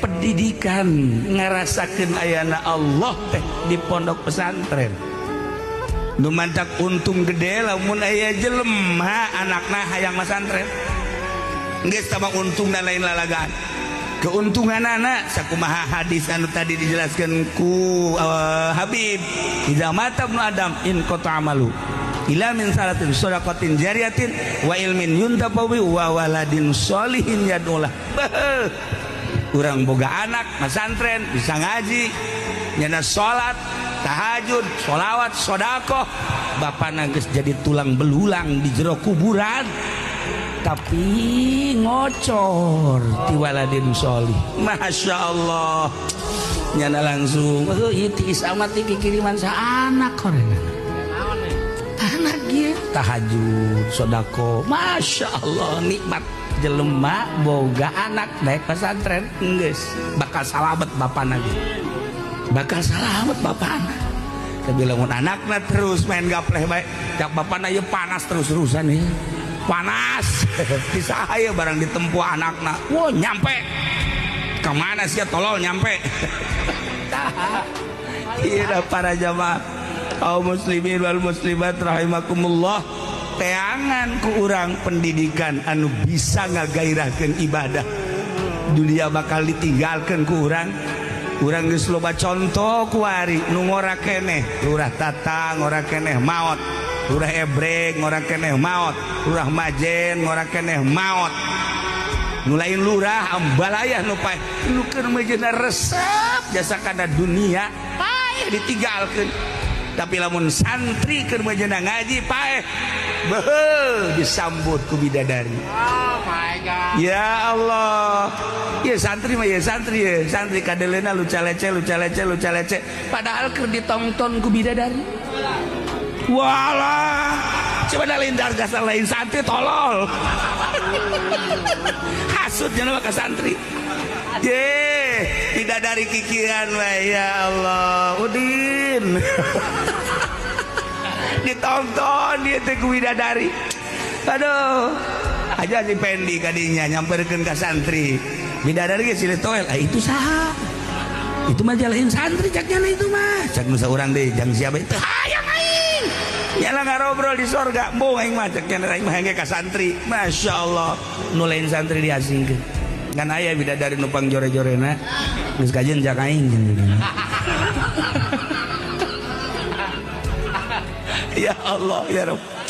Pendidikan ngarasakeun ayana Allah teh di pondok pesantren. Nu mantak untung gede lamun aya jelema anakna hayang masantren. Geus tambah untung dan lain lalagaan. Keuntungan anak sakumaha hadis anu tadi dijelaskan ku Habib, idza mata ibnu Adam in qata amalu ila min salatin shadaqatin jariyatin wa ilmin yuntafawi wa waladin sholihin yadullah. Urang boga anak masantren bisa ngaji, nyana salat, tahajud, sholawat, sedekah, bapana geus jadi tulang belulang di jero kuburan. Tapi ngocor ti waladin sholih. Masya Allah. Nyana langsung heuh ieu tiis amat dikiriman sa anak horengan. Anak ieu tahajud, sedekah. Masya Allah nikmat jelema boga anak daek pesantren geus bakal salamet bapana ge. Bakal salamet bapana. Tapi lamun anakna terus main gapleh bae, cak bapana ieu panas terus-terusan ieu. Panas bisa aja barang ditempuh anakna. Wah nyampe kemana sih tolol nyampe. Iya para jamaah kaum muslimin wal muslimat rahimakumullah, teangan ku urang pendidikan anu bisa ngagairahkeun ibadah. Dunia bakal ditinggalkeun ku urang. Urang geus loba contoh kuari nu ngora keneh, Lurah Tatang ngora keneh maot, Lurah Ebrek ngora keneh maot, Lurah Majen ngora keneh maot. Nu lain lurah ambalayah nu paeh nu keur mejeuna resep jasa kana dunia paeh ditinggalkeun. Tapi lamun santri keur mejeuna ngaji paeh beuh disambut ku bidadari. Oh my God. Ya Allah. Ya santri mah ya santri ya, santri kadeleuna luca lece luca lece luca lece padahal keur ditonton ku bidadari. Walah, coba lain darga lain santri tolol. Hasut nya mah ka santri. Ye, tidak dari kikiran we ya Allah. Udin. Ditonton dia teh ku bidadari. Aduh, aja si Pendi kadinya nyamperkeun ka santri. Bidadari ge silih toel, ah itu saha? Itu mah jalain santri cak nyana itu mah. Cak nu saurang deui jang siapa itu? Hayang aing. Nyala ngarobrol di sorga, embung aing mah cak nyana aing mah hayang ka santri. Masya Allah, nu lain santri diasingkeun. Ngan aya bidadari numpang jore-jorena geus kajeun cak aing. Ya Allah ya Rabb.